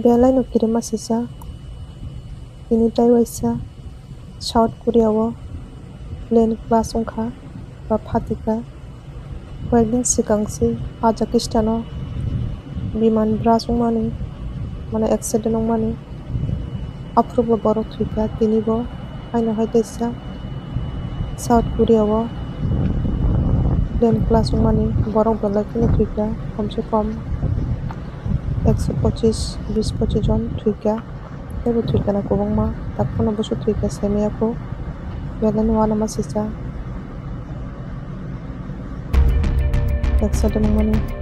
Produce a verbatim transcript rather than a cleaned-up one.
Belai no kirima sijak. Tini tei waisa South Korea o plane crash wngkha ba phatikha. Koyekdin swkang se Kazakhstan o biman crash wngmani, mane accident wngmani, aphuru bo borok thwikha, tini bo haino hai teisa South Korea o plane crash wngmani borok belai kheno thwikha, komse kom ekso pochis, bis pochis jon thwikha. Teibo thwikha na kwbangma, tak phano busu thwikha saimaya kho, belai no uanama sijak. Accident wngmani.